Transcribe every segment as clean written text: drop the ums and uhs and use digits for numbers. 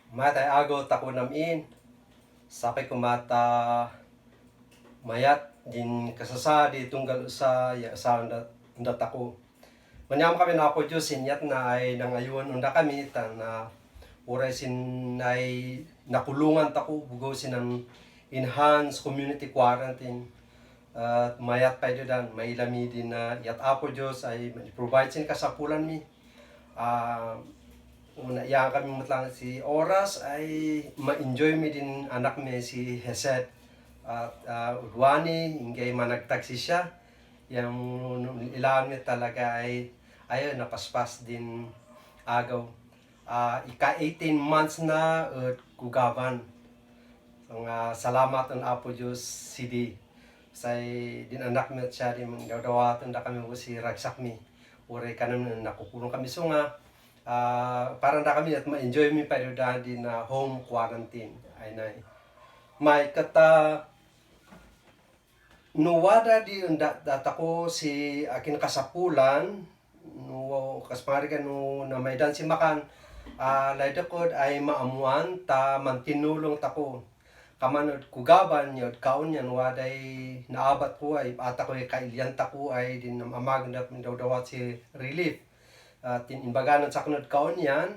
Matay ago tako namin. Sakay kumata mayat din kasasa di tunggal sa ya sa unda tako. Manyam kami na ako Diyos inyat na ay nangayon unda kami tan na uray sin ay nakulungan tako bugo sinang enhanced community quarantine. At mayat pa dan may lami din na yat ako Diyos ay provide sin kasapulan mi. Una iya kami matlang si oras ay ma-enjoy mi din anak mi si Heset at Udwani ingay managtaksi siya yang ilan mi talaga ay ayun napaspas din agaw ika 18 months na at kugaban so nga salamat ang Apo Diyos CD say din anak mi at siya din gawdawatan da kami si ragsak mi uray kanon nakukulong kami so nga parang na kami at ma-enjoy mi pa din na home quarantine ay na may kata nuwada di data ko si akin kasapulan no kaspari ka no na may dan si makan layda ko ay maamuan ta mantinulong tako kamanod kugaban yod kaon yan waday naabat ko ay ata ko ay kailyan tako ay din amag na dawdawat si relief tinbaganan sa kunod kaon yan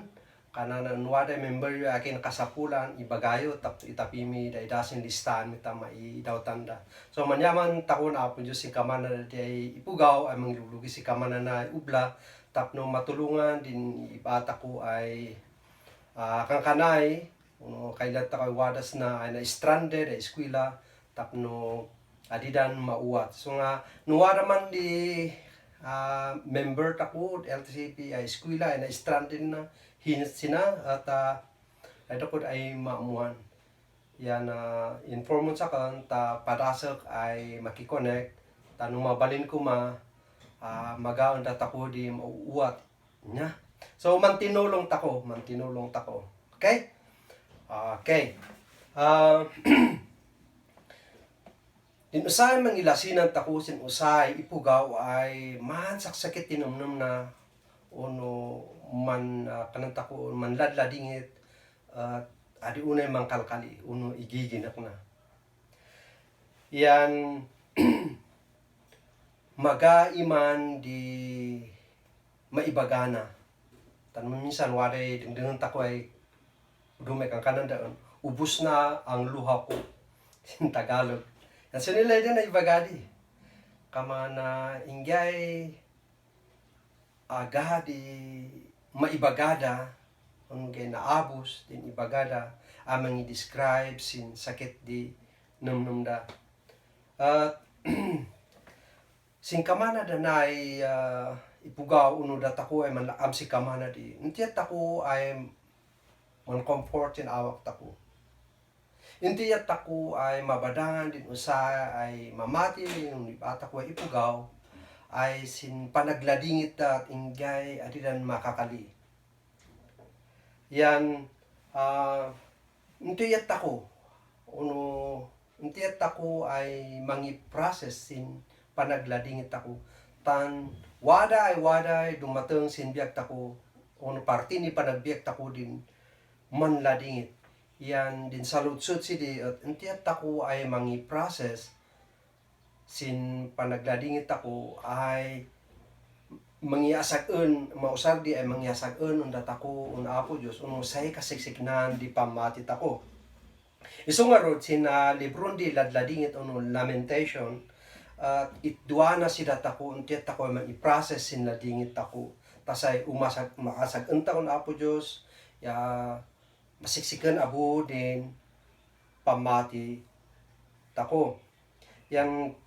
kananan waday member yu akin kasapulan ibagayo itapimi da idasin listaan ita maidaw tanda so manyaman takon Apo Diyos si kamana di ipugaw ay manglulugi si kamana na ubla tapno matulungan din ibata ko ay kangkanay kailan ta koy wadas na ay na stranded ay eskwela tapno adidan mauwat so nga nuwara man di member tako LTCP ay eskwela ay na-stranded na sina at ay ko ay maamuhan yan informon sa kan ta padasok ay makikonek tanong mabalin ko magaon data ko di mauuwat nya so mantinulong tako okay din usay mangilasinan takusin usay ipugaw ay man saksakit tinumnum na uno man kananta ko man ladladingit adi unay mangkalkali uno igiginak na yan magaiman di maibagana tan minsan waday dingdingan tako ay dumay kang kanan daon ubus na ang luha ko in Tagalog. Yan so nila din na ibagadi. Kama na ingyay agadi maibagada ang naabos din ibagada amang i-describe sin sakit di numnumda. At sin kamana danay ipugaw uno datako ay manlaam si kamana di. Intiyat ako ay man comfort in awak tako. Hindi yat ako ay mabadangan din usa ay mamati yung ibata ko ay ipugaw ay sin panagladingit at ingay adidan makakali. Yan hindi yat ako hindi yat ako ay mangi-process sin panagladingit ako tan waday dumateng sin biag tako ono parti ni panagbiyak tako din manladingit. Yan din saludsud si di at entiyat tako ay mangi process sin panagladingit ako ay mangiasag-en mausar di ay mangiasag-en unda tako un Apo Dios uno say kasiksiknan di pamati tako. Isu nga rod sin libron di ladladingit uno lamentation at itduana si datako entiyat tako ay mangi-process sin ladingit tako tasay maasag-en tako un Apo Dios ya masiksikan abo din pamati tako. Yang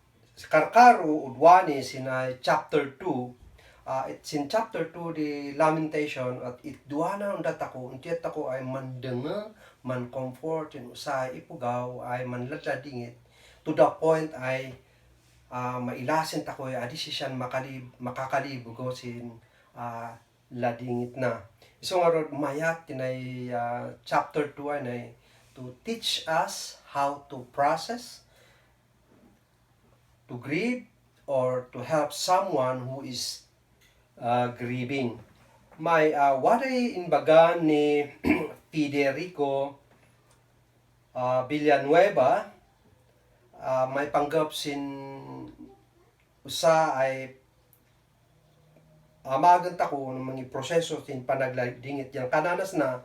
karkaro udwani sina chapter 2 sin chapter 2 di lamentation at itduana unda tako entiyat tako ay mandenga man comfort in usay ipugaw ay manladladingit to the point ay mailasin tako ay adi siyan makakalibugo sin ladingit na. So nga rod mayat tinay chapter 2 ay to teach us how to process, to grieve, or to help someone who is grieving. May waday inbaga ni Federico Villanueva may panggap sin usa ay maganta ko ng mga proseso sin panagladingit yang kananas na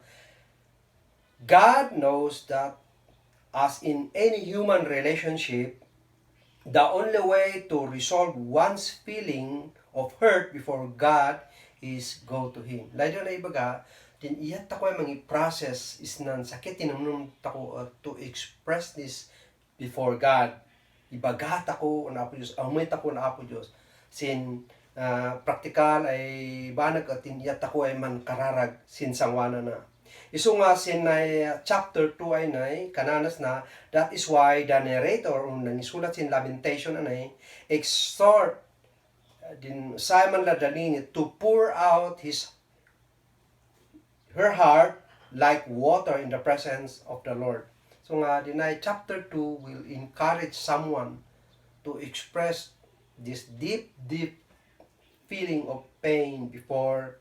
God knows that as in any human relationship, the only way to resolve one's feeling of hurt before God is go to Him. Layo na ibaga, din iyat ako ay mga process is nan sakit tinumnum tako to express this before God. Ibagat ako na Apo Diyos, amit ako na Apo Diyos. Sin praktikal ay banag at iyat ako ay man kararag sin sangwana na. Isu nga sin chapter 2 ay nay kananas na that is why the narrator nanisulat sin lamentation anay exhort din Simon ladalingit to pour out her heart like water in the presence of the Lord. So nga dinay chapter 2 will encourage someone to express this deep feeling of pain before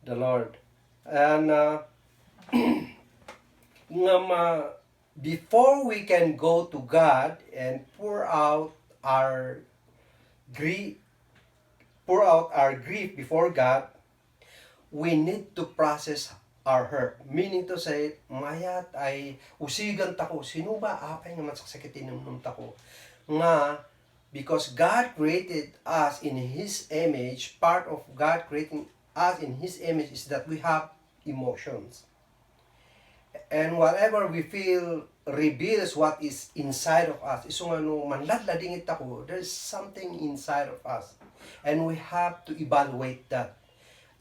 the Lord. And before we can go to God and pour out our grief before God, we need to process our hurt. Meaning to say, mayat ay usigan tako. Sino ba apay nga masaksakitin ng tako? Nga, because God created us in His image, part of God creating us in His image is that we have emotions. And whatever we feel reveals what is inside of us. Iso nga no, manladladingit ako, there's something inside of us. And we have to evaluate that.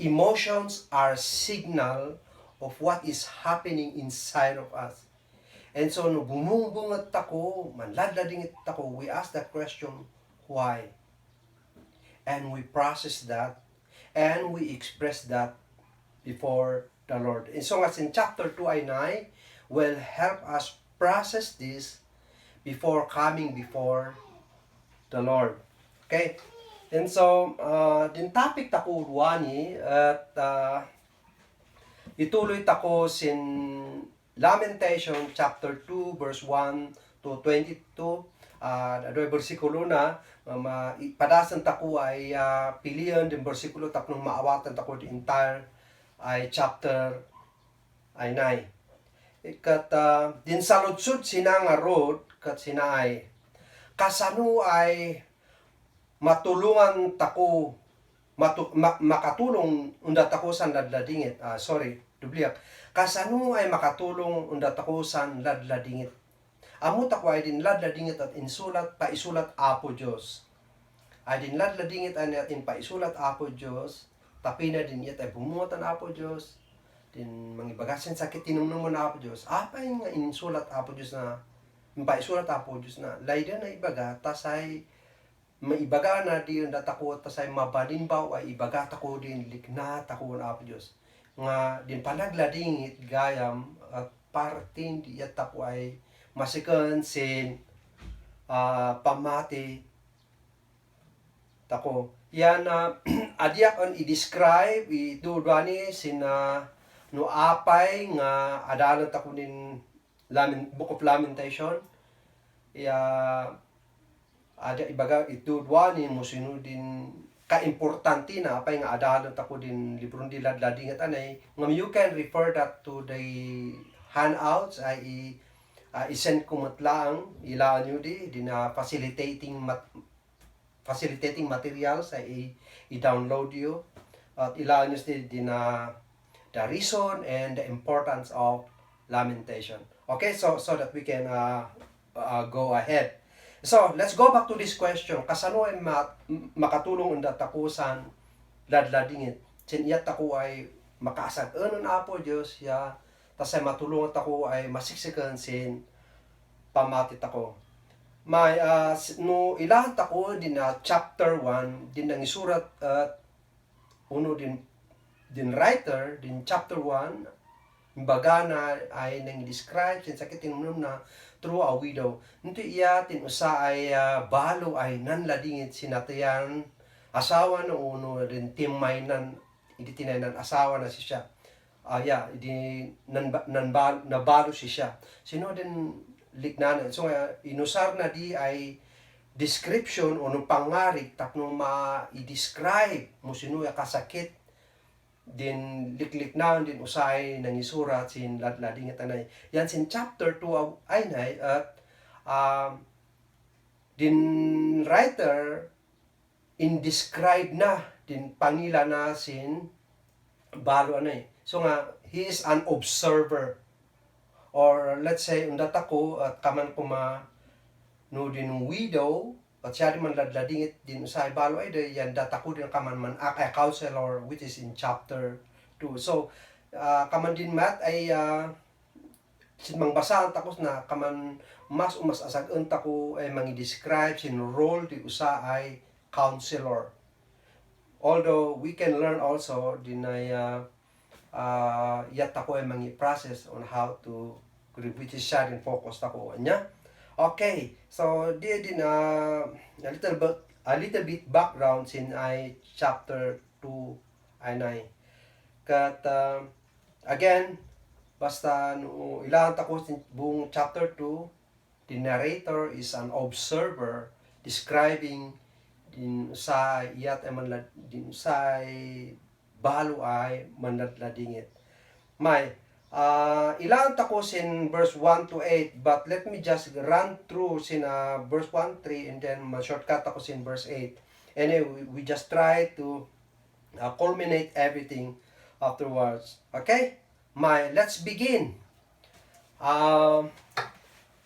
Emotions are signal of what is happening inside of us. And so, no bumumbungat ako, manladladingit ako, we ask the question, why? And we process that, and we express that before the Lord. And so, as in chapter 2 ay nay, will help us process this before coming before the Lord. Okay? And so, din topic tako ruani at ituloy tako sin Lamentation chapter 2 verse 1 to 22. Adoy bersikulo na padasan tako ay pilihan din bersikulo tapno maawatan tako the entire ay chapter ay 9. Ikat din saludsud sina nga road kat sina ay kasano ay matulungan tako makatulong unda tako san ladladingit. Dubliak. Kasano ay makatulong unda tako san ladladingit. Amo tako ay din ladladingit at paisulat Apo Dios. Ay din ladladingit ay natin paisulat Apo Dios. Tapi na din iyat ay bumuatan Apo Dios. Din mangibagasin sakit tinumnum mo na Apo Dios. Apay nga insulat Apo Dios na paisulat Apo Dios na layda na ibaga tasay maibaga na din datako tasay mabalimbaw ay ibaga tako din likna tako na Apo Dios. Nga din panagladingit gayam at partin di tako ay masikan sin pamati tako yan adiak on i-describe idudwani sina no apay nga adalan ta kunin Book of Lamentation ya ada ibaga idudwani mo sino din ka-importante na apay nga adalan ta ko din libron di ladladingat anay ngam you can refer that to the handouts ay i-send ko matlaang ilaan nyo di na facilitating materials ay i-download you at ilaan nyo di na the reason and the importance of lamentation. Okay, so that we can go ahead. So, let's go back to this question. Kasano ay makatulong ang datakusan ladladingit. Siniyat ako ay makasag-anon apo Diyos ya tas ay matulungan ako ay masiksikan sin pamatit ako. May no ilahat ako din na chapter 1 din nang isurat at uno din writer din chapter 1 imbaga na ay nang describe sin sakit tinumnum na through a widow. Nito iya tinusa ay balo ay nanladingit sinatayan asawa no uno din timay nan idi tinaynan asawa na siya. Idi nabalo siya. Sino din lignanan. So inusar na di ay description o nung pangarik tapno ma-i-describe mo sino ya kasakit din likliknaon din usay nang isurat sin ladlading tanay yan sin chapter 2 ay nay at din writer in describe na din pangila na sin balo anay so nga he is an observer or let's say unda ko at kaman ko no din widow at siya di man ladladingit din sa balo ay de yan data ko din kaman man a counselor which is in chapter 2. So kaman din mat ay sinmang basahan takos na kaman mas asag-en ko ay mangi-describe sin role di usa ay counselor. Although we can learn also din ay yat ako ay mangi-process on how to which is siya din focus ako niya. Okay, so din a little bit background sin I chapter 2 ay kat again basta no ilan ta ko sin buong chapter 2 the narrator is an observer describing din sa iyat ay manlad din sa balo ay manladladingit may ilan ta ko sin verse 1 to 8 but let me just run through sin verse 1, 3 and then shortcut ako sin verse 8. Anyway, we just try to culminate everything afterwards. Okay? Let's begin.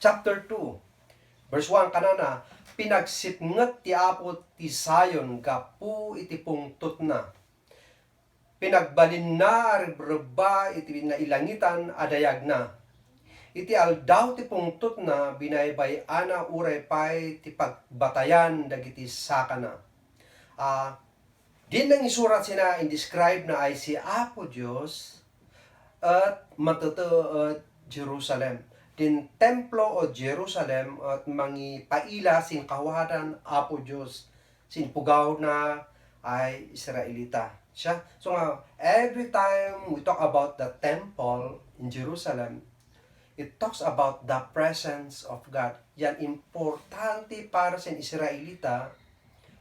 Chapter 2 verse 1 kanana pinagsipnget ti Apo ti Sayon gapu iti pungtot na pinagbalin na rebreba iti na ilangitan adayag na. Iti aldaw ti pungtot na binaybay ana uray pay ti pagbatayan dagiti sakana. Din nang isurat sina in describe na ay si Apo Dios at matuto at Jerusalem. Din templo o Jerusalem at mangi paila sin kawadan Apo Dios sin pugaw na ay Israelita. Siya. So every time we talk about the temple in Jerusalem, it talks about the presence of God. Yan importante para sa Israelita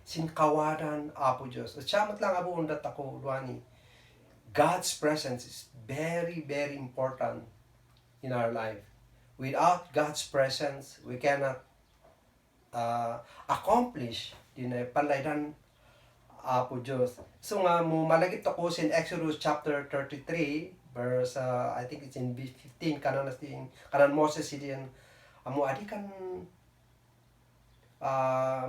sin kawadan Apo Diyos. At siya matlang abo undat ako duani. God's presence is very, very important in our life. Without God's presence, we cannot accomplish din panlaydan Apo Diyos. So mo malagit ako sin Exodus chapter 33 verse I think it's in 15 kanan Moses din amo adi kan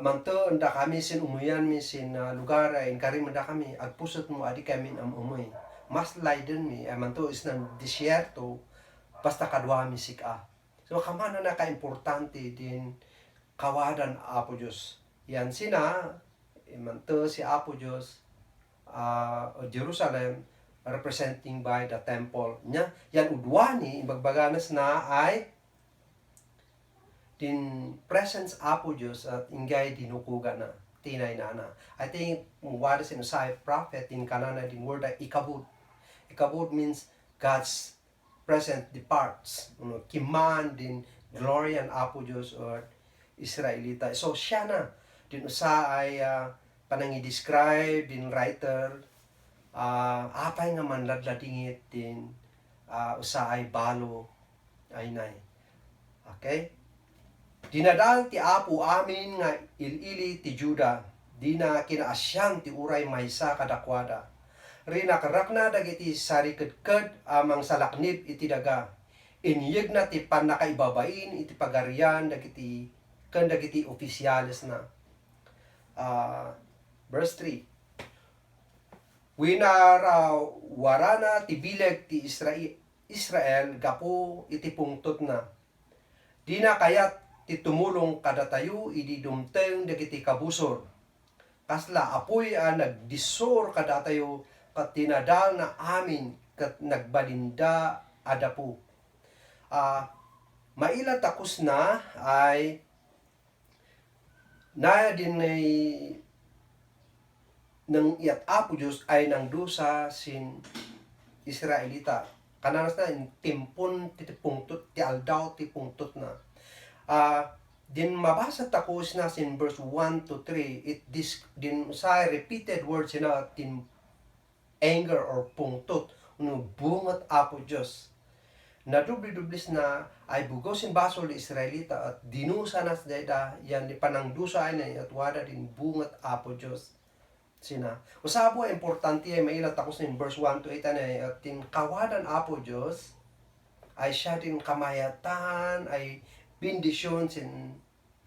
manto nda kami sin umuyan mi sin lugar ay karim nda kami agpusot mo adi kami am umuy mas layden mi manto is nan disyerto basta kadwa mi sika. So kamano na ka importante din kawadan Apo Diyos. Yan sina manto si Apo Diyos Jerusalem representing by the temple nya yan udwani ibagbaganas na ay din presence Apo Diyos at ingay dinukuga na tinay nana. I think what is in Isaiah prophet in Kanana din word ay ikabud. Ikabud means God's present departs. Kiman din glory and apo Diyos or Israelita. So siya na din usa ay panangi-describe din writer apay nga manladladingit din usa ay balo ay nay. Okay? Dinadal ti apo amin nga ilili ti Juda, di na kinaasyan ti uray maysa kadakwada. Rinakarakna dagiti sarikadkad amang salaknib iti daga. Inyeg na ti panakaibabain iti pagarian dagiti opisyales na. Verse 3. Warana ti bileg ti Israel gapo iti pungtot na. Di na kayat ti tumulong kadatayo idi dumteng dagiti kabusor. Kasla apoy nagdisor kadatayo kat tinadal na amin kat nagbalinda adapo. Maila takus na ay na din ay nang iat apo Diyos ay nang dusa sin Israelita. Kananas na timpon ti pungtot ti aldaw ti pungtot na. Din mabasa takos na sin verse 1 to 3 din sa repeated words na tin anger or pungtot bungat apo Diyos na dubli-dublis na ay bugos sin basol di Israelita at dinusa na sa yan di panangdusa ay na at wada din bungat apo Diyos sina usabo importante ay mailat takos sin verse 1 to 8 na at tin kawadan apo Diyos ay siya din kamayatan ay bendisyon sin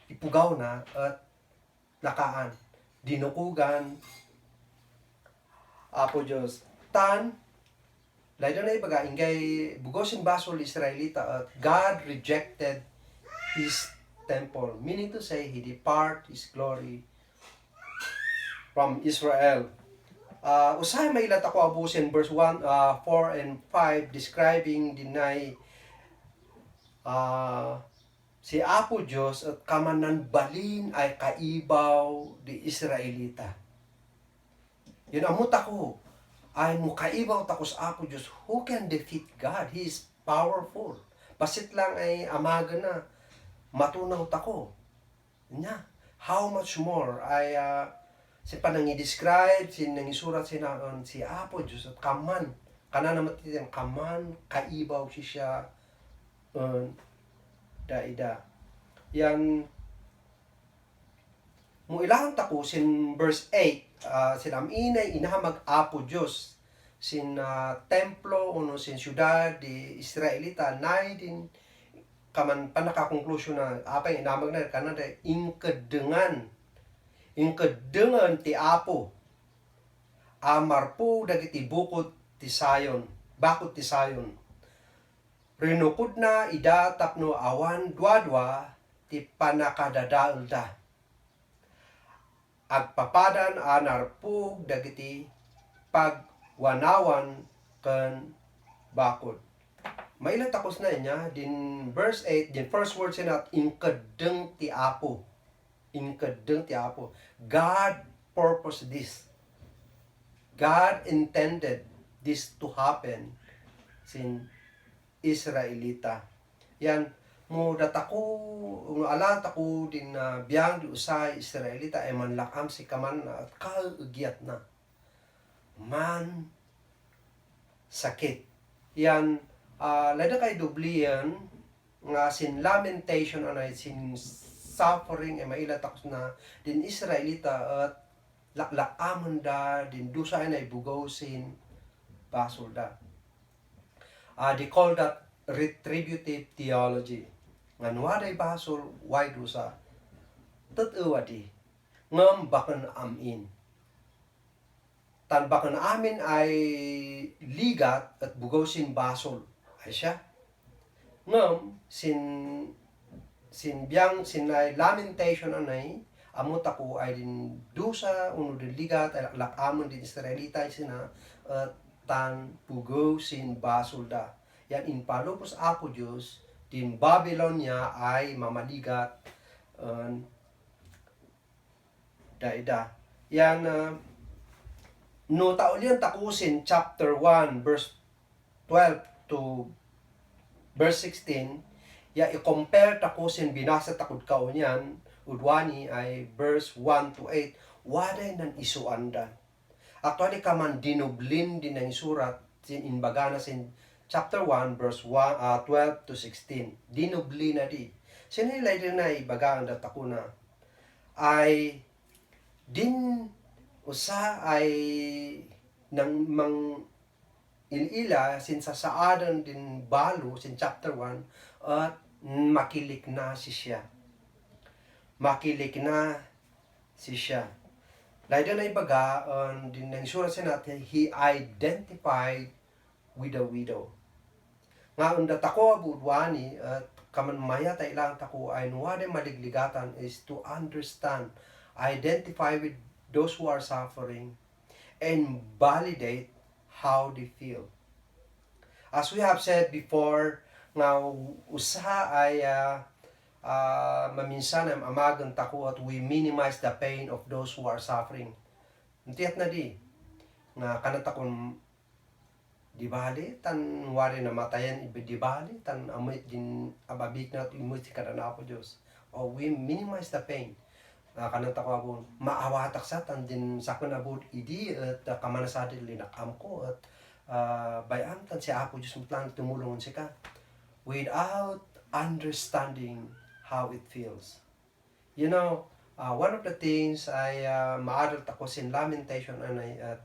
ipugaw na at nakaan dinukugan apo Diyos tan laydo na ibaga ingay bugosin basol Israelita at God rejected his temple, meaning to say he depart his glory from Israel. Usahay mailat ako abusin verse 1, 4 and 5 describing dinay si apo Diyos at kamanan balin ay kaibaw di Israelita. Yun amot ako ay mukaibaw takos apo Diyos. Who can defeat God? He is powerful. Basit lang ay amaga na matunaw tako. Nya, how much more ay si panangi-describe, si nangisurat si apo Diyos at kaman. Kana naman titin, kaman, kaibaw siya daida. Yan mo ilang tako sin verse 8 sinaminay inahamag apo Diyos sin templo uno sin syudad di Israelita nay din kaman panakakonklusyon na apay inamag na kanada ingkedengan ti apo amarpo dagiti bukod ti Sayon bakod ti Sayon rinukod na ida tapno awan dwadwa ti panakadadaelda agpapadan anarpug dagiti pagwanawan ken bakod. Mailan takos na niya din verse 8 din first word sinat ingkedeng ti apo. Ingkedeng ti apo. God purposed this. God intended this to happen sin Israelita. Yan mo datako alat ako din biyang di usay Israelita ay manlakam si kaman at kaugyat na man sakit yan lada kay dublian nga sin lamentation anay sin suffering ay mailat ako na din Israelita at laklaamon da din dusa ay bugaw sin basol da they call that retributive theology. Nganwaday basol why dusa tatuwadi ngam baken amin tan baken amin ay ligat at bugaw sin basol ay siya ngam sin biyang sin ay lamentation anay amot ako ay din dusa uno din ligat ay lakamon din Israelita sina at tan bugaw sin basol da yan inpalupos apo Diyos din Babylonia ay mamaligat daida. Yan, no taulian takusin chapter 1 verse 12 to verse 16, ya i-compare takusin binasa takod kaunyan, udwani ay verse 1 to 8, waday nan isuanda. Actually, kaman dinublin din ang surat sin inbagana sin chapter 1 verse 12 to 16. Dinubli na di. Sinilay din na ibagaan dat ako na ay din usa ay nang mang ilila sin sasaadan din balo sin chapter 1 at makilik na si siya. Makilik na si siya. Lain na ibaga, din ang surat siya natin, he identified with the widow. Nga unda tako abudwani at kaman maya ta ilang tako ay nuwade maligligatan is to understand, identify with those who are suffering, and validate how they feel. As we have said before, nga usa ay maminsan ang amagang tako at we minimize the pain of those who are suffering. Tiyat na di, nga kanatakon di bali, tan wari na matayan, di bali, tan amoy din ababik na imuti ka na po Diyos. O we minimize the pain. Kanatako ako, maawatak sa tan din sakon abud idi at kamanasadin linakam ko at bayan tan si Apo Diyos mutlang tumulungan siya ka without understanding how it feels. You know, one of the things ay maaral ako sin lamentation anay at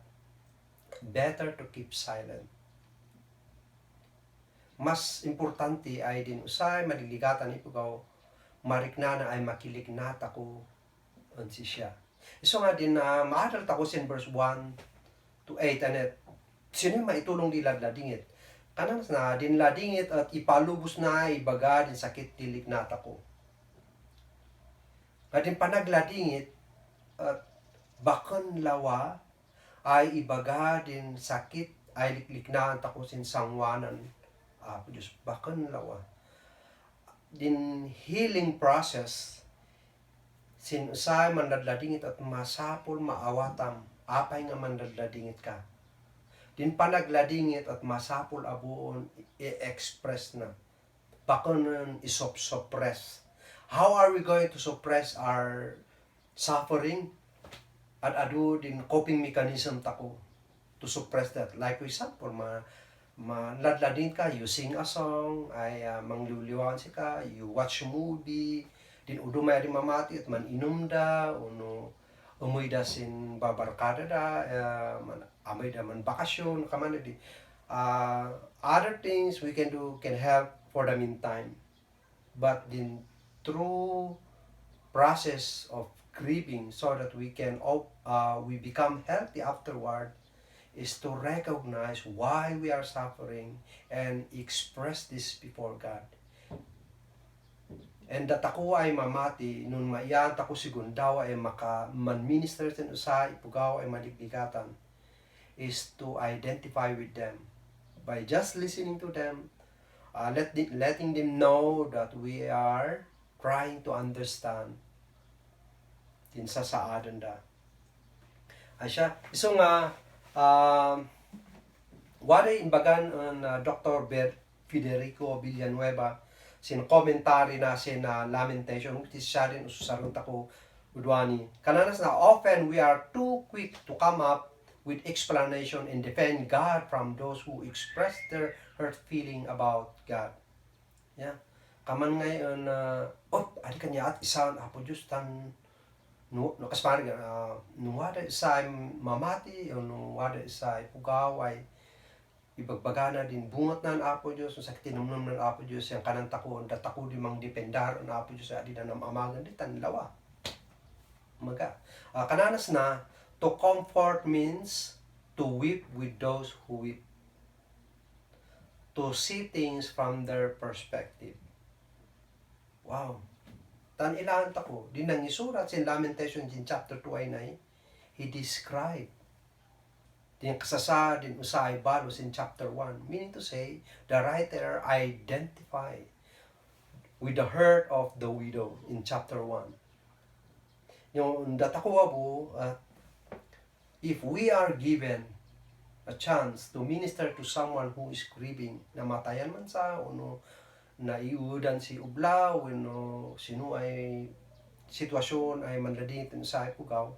better to keep silent. Mas importante ay din usay maliligatan ipugaw marikna na ay makilignat ako si siya. So nga din maaral ako sin verse 1 to 8 anet sino maitulong dilad ladingit. Kanan na din ladingit at ipalubos na ibaga din sakit tilignat ako. Nga din panagladingit at bakon lawa ay ibaga din sakit ay likliknaan tako sin sangwanan. Diyos, bakon lawa. Din healing process sin usay mandadladingit at masapol maawatam apay nga mandadladingit ka. Din panagladingit at masapol abuon i-express na. Bakon isop-suppress. How are we going to suppress our suffering? At adu din coping mechanism tako to suppress that. Like for example, manladladin ka, you sing a song, ay mangluluwan si ka, you watch movie, din udumay din mamati at man inumda, uno umuy da sin babarkada da, amay da man bakasyon, kamana di. Other things we can do can help for the meantime. But din through process of grieving so that we can we become healthy afterward is to recognize why we are suffering and express this before God. And that ako ay mamati nun maiyan tako sigundaw ay man-minister sin usa ipugaw ay maligligatan is to identify with them by just listening to them, letting them know that we are trying to understand din sa saadan da. Asya, iso nga waday imbagan Dr. Federico Villanueva sin commentary na sin lamentation which is siya rin ususarun tako udwani. Kananas na often we are too quick to come up with explanation and defend God from those who express their hurt feeling about God. Yeah. Kaman ngayon adi kanya at isan Apo Diyos tan no kasmari wada isa mamati o wada isa pugaw ay ibagbagana din bungot na Apo Diyos sa tinumnum ng Apo Diyos yang kanang tako datako di mang dependar ng Apo Diyos adi na amagan di tanlawa maga kananas na to comfort means to weep with those who weep, to see things from their perspective. Wow. Tan ilan tako, din nang isurat sin Lamentations in chapter 2 ay nay, he described din kasasa din usay balos in chapter 1. Meaning to say, the writer identified with the hurt of the widow in chapter 1. Yung datakuha po, if we are given a chance to minister to someone who is grieving, namatayan man sa, uno, naiudan si ublaw, uno, sino ay sitwasyon ay manlading sa ipugaw,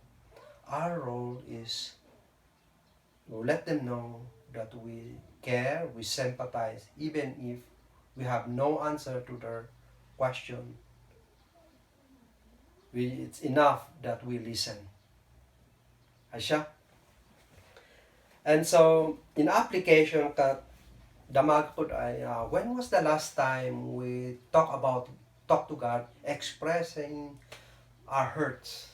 our role is to let them know that we care, we sympathize, even if we have no answer to their question. It's enough that we listen. Asya? And so, in application, damag po ay, when was the last time we talk to God, expressing our hurts?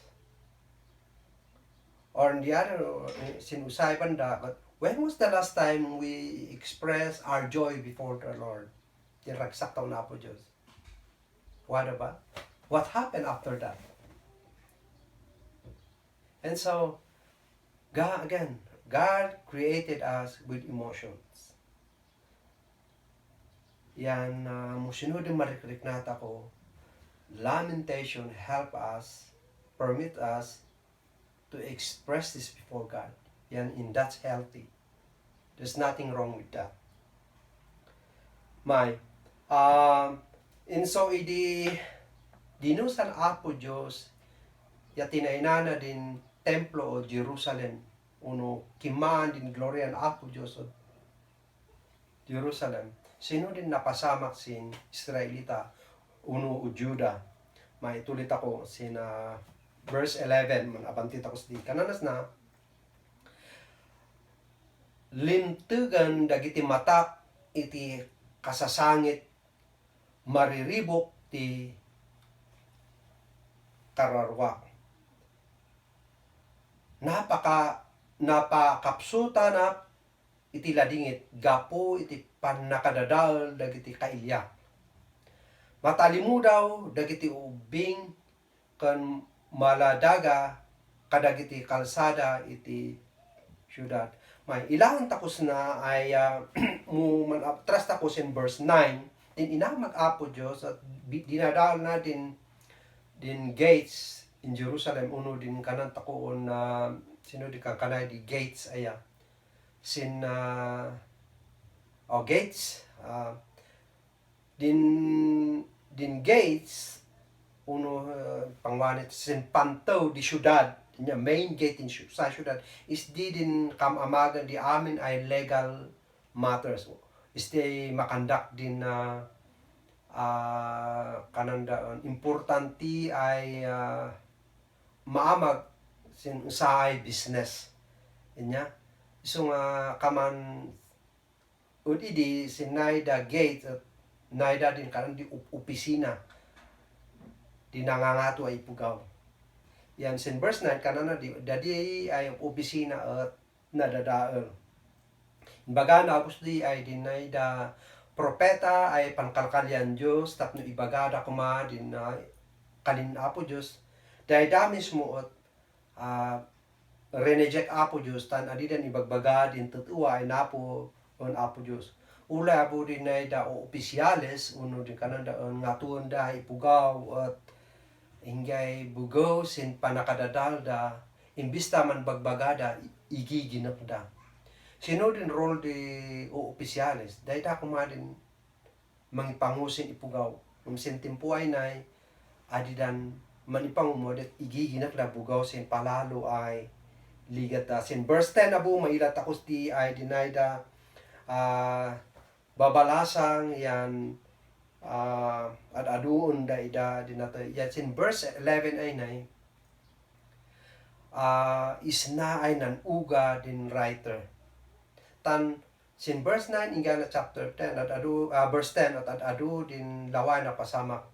Or in the other, sinusay banda, but when was the last time we expressed our joy before the Lord? Yung ragsaktaw na po Diyos. What about? What happened after that? And so, God created us with emotions. Yan, musunod yung marikrik nata ko, lamentation help us, permit us to express this before God. Yan, and that's healthy. There's nothing wrong with that. And so, dinusan apo Diyos, yatinainana din templo o Jerusalem, uno kimaan din glorian apo Diyos o Jerusalem. Sino din napasamak sin Israelita, uno o Juda. Maitulit ako sina verse 11, manabantit ako sa di. Kananas na, lintugan dagiti matak iti kasasangit mariribok ti kararwa. Napakapsuta na iti ladingit gapo iti pannakadadal dagiti kailya. Matalimu daw dagiti ubing kan maladaga kadagiti kalsada iti syudad. May ilang takos na ay trust takos in verse 9, din inamat apo Diyos at dinadal na din gates in Jerusalem, uno din kanan takoon na sino di kanay di gates aya sin gates din gates uno pangwanit sin panto di syudad niya main gate in sa syudad is di din kamamagan di amin ay legal matters is di makandak din na kanandaan importante ay maamag sin usahay business inya so nga kaman udidi sin naida gate at naida din kanan di opisina di nangangato ay pugaw yan sin verse 9 kanana di dadi ay opisina at nadadaol baga na gusto di ay din naida propeta ay pangkalkalyan Diyos tapno ibagada kuma din na kalin apo Diyos dahil damis mo at reneject apo Diyos tan adidan ibagbaga din tutuwa ay napo on apo Diyos ula apo din na da opisyales uno din kananda ngatuon da ipugaw at ingay bugaw sin panakadadal da imbista man bagbagada igiginap da sino din role di opisyales dahil da kumadin mangipangusin ipugaw umsin timpuay na adidan manipang umodet igiginap na bugaw sin palalo ay ligat sin verse 10 abu mailat takos di ay dinayda babalasang yan at aduon da ida dinato yan sin verse 11 ay nay isna ay nanuga din writer tan sin verse 9 ingana chapter 10 at verse 10 at adu din laway na pasamak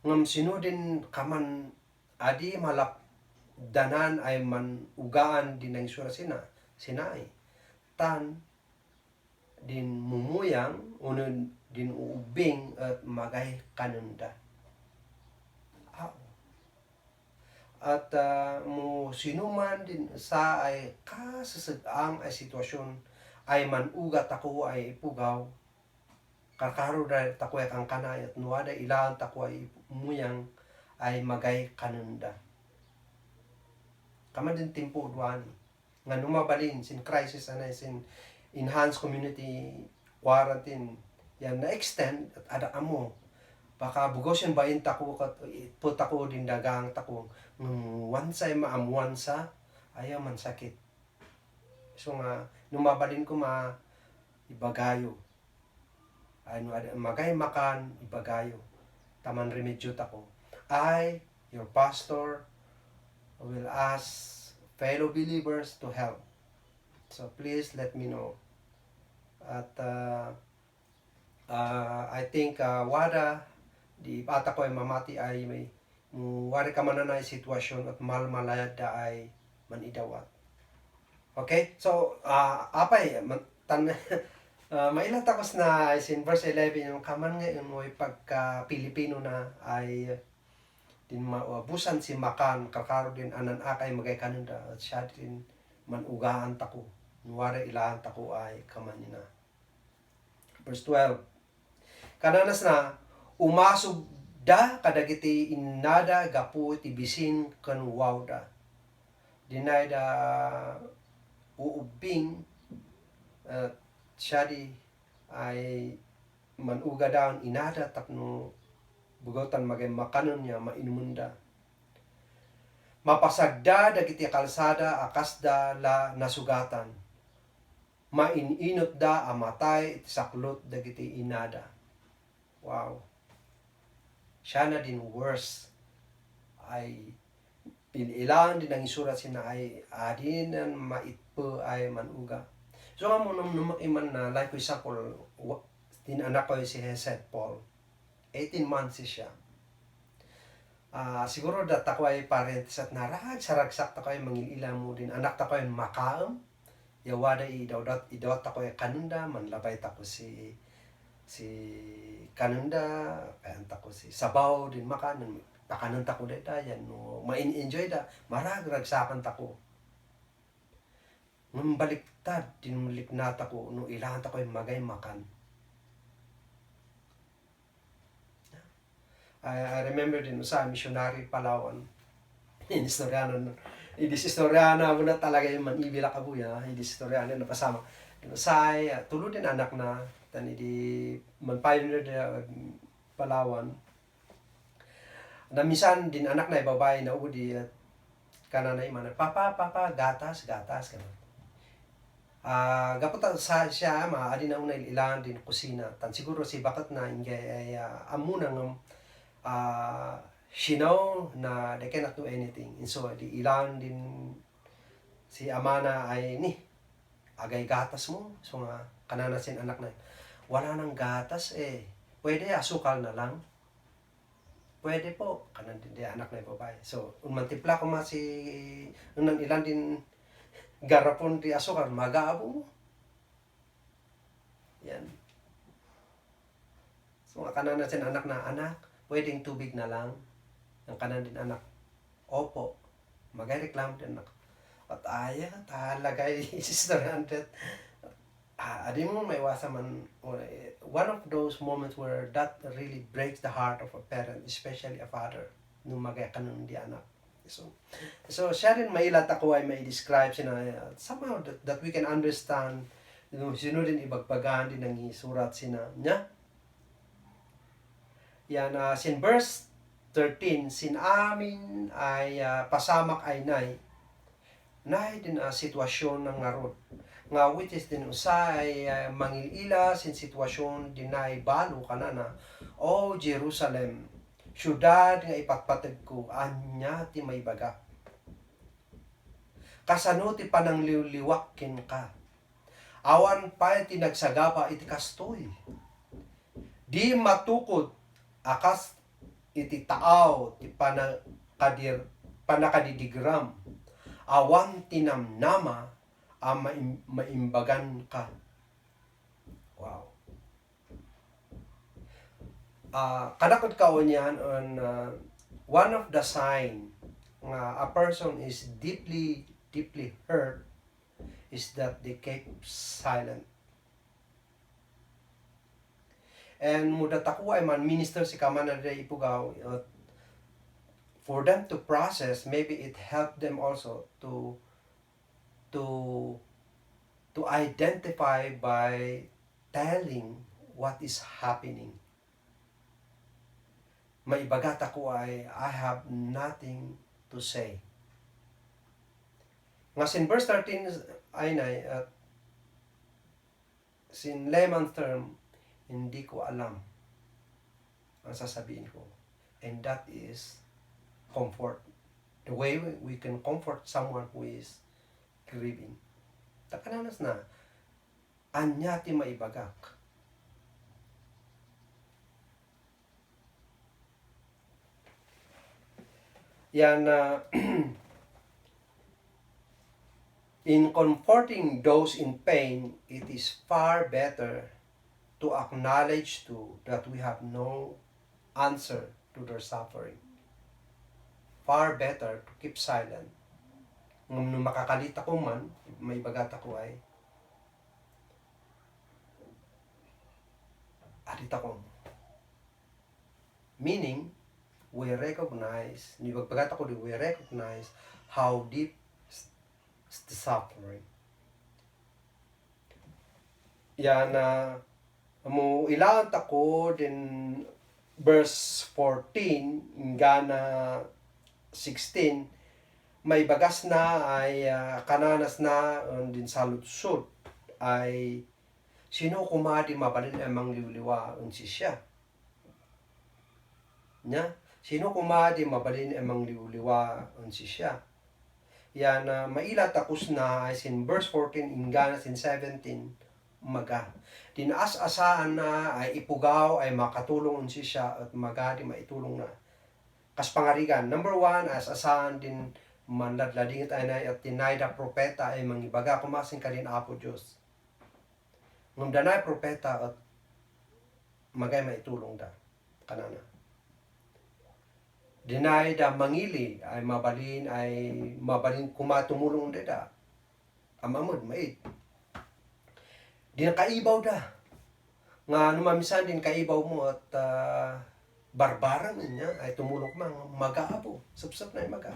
ngam sino din kaman adi malap danan ay man ugaan din ang sura sinay tan din mumuyang unon din ubing at magay kanunda at mo sinuman din sa ay kasasagang ay sitwasyon ay manugat ako ay pugaw kakaro da takway kang kanay at nuwada ilang takway muyang ay magay kanunda Kaman din timpo duani. Nga numabalin sin crisis anay sin enhanced community quarantine yan na extend at ada amo baka bugos yung bain tako kat put ako din dagang tako once ay maamuan sa ayaw man sakit. So nga numabalin ko ibagayo ano magay makan ibagayo taman remedyo tako. I, your pastor, will ask fellow believers to help. So please let me know. At I think wada di bata ko ay mamati ay may wari ka mananay sitwasyon at malmalayad da ay manidawat. Okay? So apay mailan tapos na is in verse 11 yung kaman nga yung may pagka Pilipino na ay din maubusan si makan kakaro din anan akay magay kanunda at siya din manugaan tako nuwari ilahan tako ay kamanina. Verse 12 kananas na umasog da kadagiti innada gapu ti bisin ken wawda dinay da uubing siya di ay manuga daw inada tapno bugotan magay makanon niya mainumunda mapasagda dagiti kalsada akasda la nasugatan maininot da amatay iti saklot dagiti inada. Wow, siya na din worse ay pinilan din ang isurat sina ay adin ang maitpo ay manuga. So nga mo nung iman na like for example din anak ko si St. Paul 18 months siya. Siguro data ko ay parents at saragsak ta ko ay mangilila mo din. Anak ta ko ay makaam. Yawada idawat ta ko ay kanunda. Manlabay ta ko si kanunda. Kayanta ko si sabaw din makanan. Pakanan ta ko dita. Yan no. Ma-enjoy da. Ragsakan ta ko. Nung baliktad. Dinulik na ta ko. No ilahan ta ko ay magay makan. I remember din sa missionary Palawan. Idistoryana mo na talaga yung manibila ka buya. Idistoryana na pasama. Say tulo din anak na tani di man pioneer de Palawan. Na minsan din anak na babae na udi at kananay man papa gatas kanon. Gaputa sa siya maadi na unay ilan din kusina. Tan siguro si bakat na ingay amuna ng she know na they cannot do anything. And so, di ilan din si Amana ay agay gatas mo. So nga, kananasin anak na, wala nang gatas pwede asukal na lang. Pwede po, kanan din anak na babae. So, unmantipla ko unang ilan din garapon di asukal, magaabo mo. Yan. So nga, kananasin anak na, anak, pwedeng tubig na lang. Ang kanan din anak, opo, magay-reklam din anak. At talagay, Sister 100. Adi mo may wasa man, one of those moments where that really breaks the heart of a parent, especially a father, nung magay kanon di anak. So siya rin mailat ako ay may describe siya somehow that we can understand, sino din ibagbagaan din ng isurat siya niya. Yan, sin verse 13, sin amin ay pasamak ay nay din sitwasyon ng ngarod. Nga which is din usay mangilila sin sitwasyon din ay balo kanana. O Jerusalem, syudad nga ipatpatid ko, anya ti may baga. Kasano ti panang liwliwakin ka. Awan pa ti nagsagapa iti kastoy. Di matukod akas iti taaw ti panakadidigram awan tinamnama maimbagan ka. Wow. Kadakot kaon yan on one of the sign nga a person is deeply hurt is that they keep silent. And mudat ako ay man minister si kamana day ipugaw for them to process, maybe it helped them also to to identify by telling what is happening. Maibagat ako ay I have nothing to say. Nga sin verse 13 ay na at sin layman term, hindi ko alam ang sasabihin ko. And that is comfort. The way we can comfort someone who is grieving. Takananas na, anya ti maibagak. Yan na in comforting those in pain, it is far better to acknowledge too that we have no answer to their suffering. Far better to keep silent. Nung makakalita ko man, may bagat ako ay alita ko. Meaning, we recognize, we recognize how deep is the suffering. Yan na mo ilaan tako din verse 14 ngana 16 may bagas na ay kananas na din sa lutsod ay sino kumadi mabalin amang liwliwa unsi siya nya sino kumadi mabalin amang liwliwa unsi siya yan maila takus na ay sin verse 14 ingana sin 17 maga dinaas-asaan na ay ipugaw ay makatulong unsi siya at magadi maitulong na kas pangarigan number 1 as asahan din manladladingit ay na at tinay da propeta ay mangibaga kumasing kalin apo Diyos ngam danay propeta at magay maitulong da kanana dinay da mangili ay mabalin kumatumulong da amamod mait din kaibaw da nga numamisan din kaibaw mo at barbaran niya ay tumulong mag-aabo sapsap na maga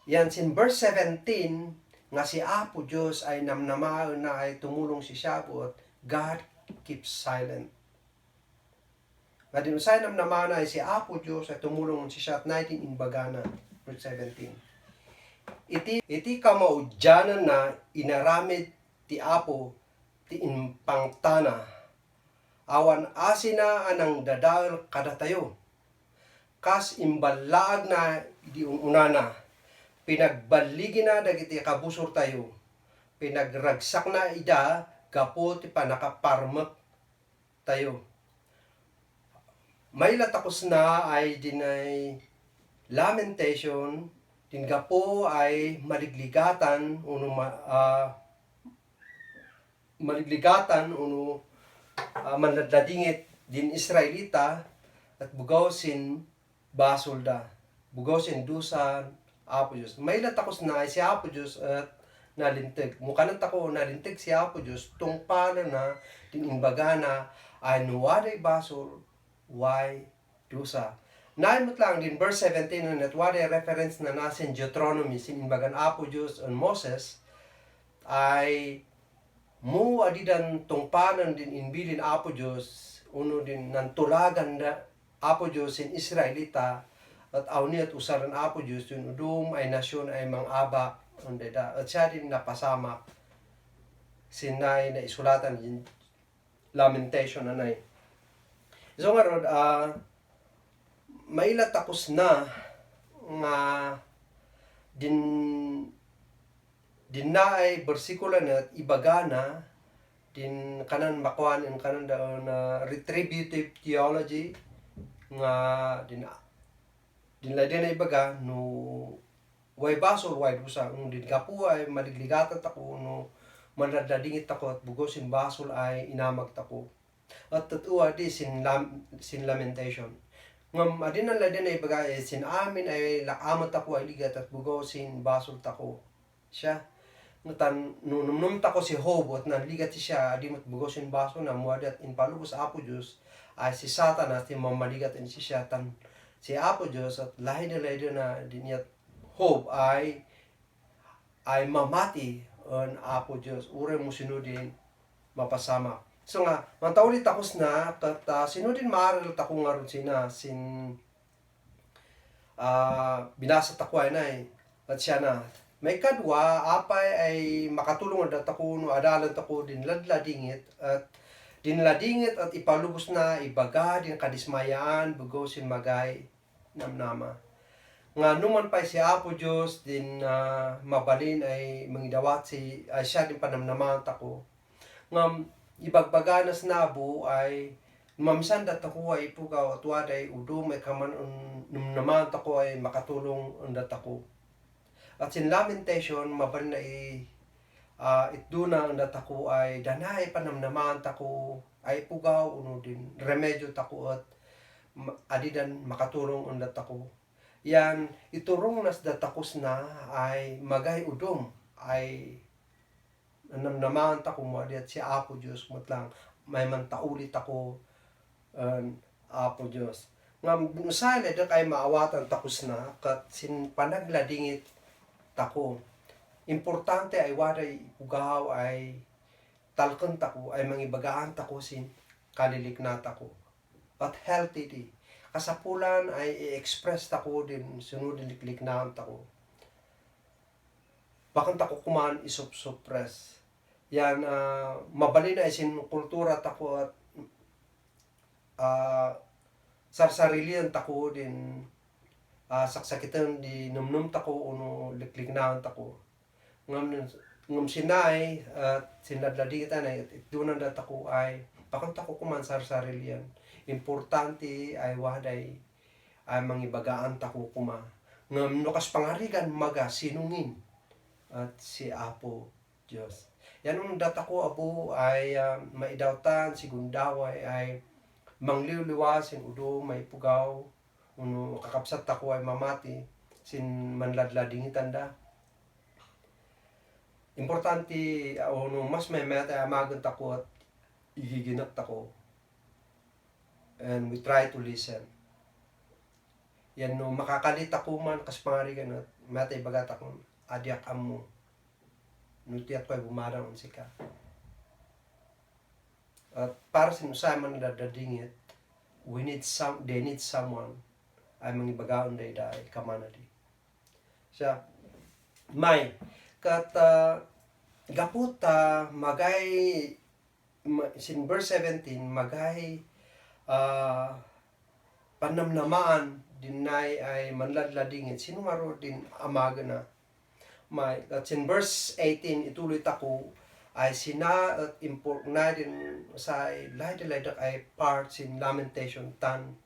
yan sin verse 17 nga si Apo Diyos ay namnama na ay tumulong si siya at God keeps silent nga dinusay namnama na ay si Apo Diyos ay tumulong si siya at 19 inbagana verse 17 iti kamaudyanan na inaramid ti Apo ti inpangtana awan asina anang dadal kada tayo kas imbalaag na di unana pinagbaligi na dagiti kabusor tayo pinagragsak na ida gapo ti panakaparmek tayo may latakos na ay dinay lamentation din gapo ay maligligatan manladladingit din Israelita at bugaw sin basulda bugaw sin dusan Apo Diyos. May latakos na si Apo Diyos at nalintig. Mukha ng tako nalintig si Apo Diyos tungpala na tinimbaga na ay nuwaday basol why dusa. Naimot lang din verse 17 at waday reference na nasin Deuteronomy sinimbagan Apo Diyos on Moses ay mu adidan tungpalan din inbilin Apo Diyos uno din nantulagan na Apo Diyos in Israelita at awni at usaran Apo Diyos yun udum ay nasyon ay mangaba at siya din napasama sinay na isulatan yung lamentation na nay so nga rod mailatakos na nga din na ay bersikulo na at ibagana din kanan makuan in kanan daw na retributive theology nga din na ibaga no way basol way dusa din kapo ay maligligatan tako no manladladingit tako at bugosin basol ay inamag tako at tuwa di sin lamentation ngam adin na ladin na ibaga sin amin ay lakamat ako ay ligat at bugosin basol tako siya nutan nunum tako si Job at nanligat siya adi mat bugosin basol na muadat in palubos Apo Diyos ay si Satanas ti mamaligat in siya tan si Apo Diyos at lahi na dinyat hope ay mamati on Apo Diyos. Ure mo sinudin mapasama. So nga, mantaulit takos na, kat sinudin maaral tako nga ron binasa tako ay na at siya na. May kadwa, apay ay makatulong at ako no adalan tako din ladladingit at dinladingit at ipalubos na ibaga din kadismayaan bugo sin magay namnama. Nga numan pa si Apo Diyos din mabalin ay mangidawat ay siya din panamnaman tako. Nga ibagbaganas nabo ay mamsan dat ako ay pugaw at waday udo may kaman naman tako ay makatulong undat ako. At sin lamentation mabalin na itduna undat ako ay danay panamnaman tako ay pugaw uno din remedyo tako at adidan makatulong undat ako. Yan iturong nas datakos na ay magay udom ay namnaman tako mo at si Apo Diyos lang may mantaulit ako Apo Diyos. Nga usay dak ay maawatan takos na kat sin panagladingit tako. Importante ay waday ugaw ay talken tako ay mangibagaan tako sin kaliliknat ako. At healthy di. Kasapulan ay i-express tako din sunod likliknahan tako. Bakit tako kuman isuppress. Yan mabalin ay sin kultura tako at sarsarilian tako din saksakitan di numnum tako uno likliknahan tako. Ngam sinay at sinadladitan ay itunan dat ako ay bakit ako kuman sarsarilian. Importante ay waday ay mangibagaan tako kuma. Ngam nukas pangarigan maga sinungin at si Apo Diyos. Yan ang data ko abo ay maidawtan sigundaway ay mangliwliwasin udo may pugaw uno kakapsat tako ay mamati sin manladladingitan da. Importante uno mas may meta amagan tako at igiginap tako. And we try to listen. Yan no makakalit ako man kas pangarigan at meta ibagat ako adyak amo. Nutiat ko ay bumarang sika. At para sinusay man dadadingit, they need someone ay mangibagaon day kamanadi. Siya, may, kat gaput magay, sin verse 17, magay panamnamaan dinay ay manladladingit. Sino maro din amaga na? May, at in verse 18, ituloy tako, ay sina at import na din sa lahat ay parts in lamentation tan.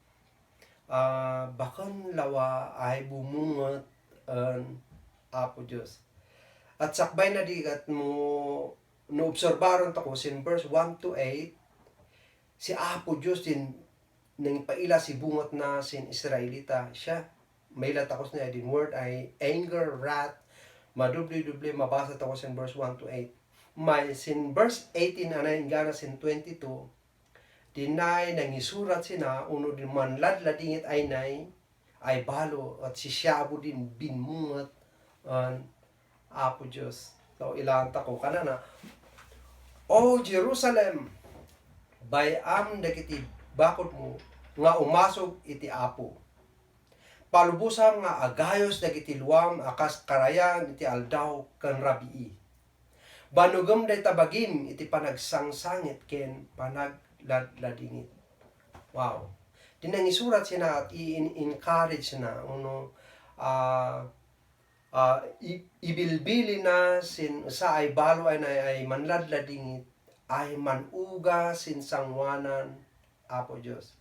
Bakon lawa ay bumungot Apo Diyos. At sakbay na digat mo noobserbaron tako sin verse 1 to 8, si Apo Diyos din nang paila si bungot na sin Israelita siya. May latakos na din word ay anger, wrath, madubli-dubli mabasa tako sin verse 1 to 8. May sin verse 18 anay gana sin 22 dinay nangisurat sina uno din man ladladingit ay nay ay balo at si Siabo din binmungat Apo Diyos. So ilang tako kanana O Jerusalem bayam dagiti bakod mo nga umasog iti Apo. Palubusan nga agayos dagiti luwam akas karayan iti aldaw kan rabii. Banugem day tabagim iti panagsangsangit ken panagladladingit. Wow. Dinangisurat sina at i-encourage na uno ibilbili na sin sa ay balo ay manladladingit ay manuga sin sangwanan Apo Diyos.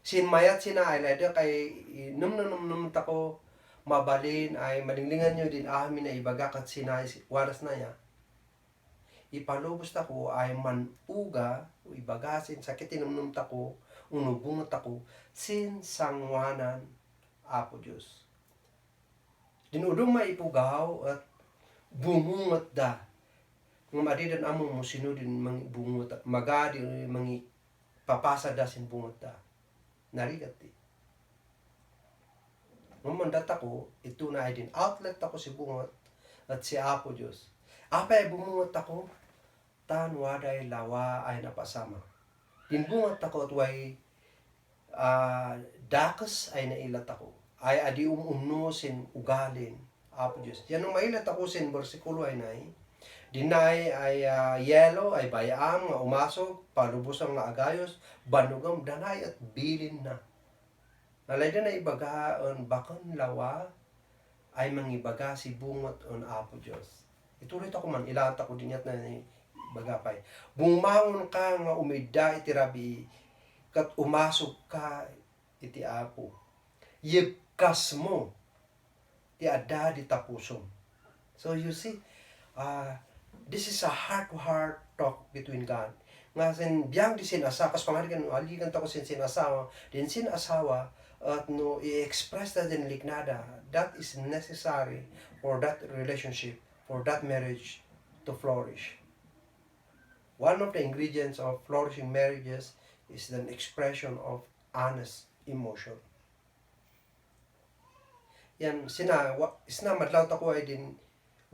Sin mayat sina ay lada kay num tako mabalin ay malinglingan nyo din amin na ibagakat sina waras na ya. Ipalubos tako ay manuga o ibagasin sakit num tako unubungot tako sin sangwanan Apo Diyos. Dinudong maipugaw at bumungot da. Ng madidan amo mo sinudin bungot magadi mangi papasa da sin bungot da. Narigat di. Ngumandat ako, ito na ay din outlet ako si bungot at si Apo Diyos. Apay bumungot ako, tan waday lawa ay napasama. Dinbungot ako at way dakas ay nailat ako. Ay adi umumno sin ugalin, Apo Diyos. Yan ang mailat ako sin versikulo ay nay. Dinay ay yelo ay bayam nga umasog, palubos ang nga agayos, banugam danay at bilin na. Nalay na ibaga on bakon lawa ay mangibaga si bungot on Apo Diyos. Ituloy ako man ilata ko dinyat na bagapay. Bumangon ka nga umida iti rabi kat umasog ka iti Apo. Yibkas mo ti adda di tapusom. So you see, this is a heart-to-heart talk between God. Nga sin biyang di sinasa, kas pangalikan aligan ta ko sin sinasawa, din sinasawa at no i-express na din liknada. That is necessary for that relationship, for that marriage to flourish. One of the ingredients of flourishing marriages is the expression of honest emotion. Yan, isna madlaw ta ko ay din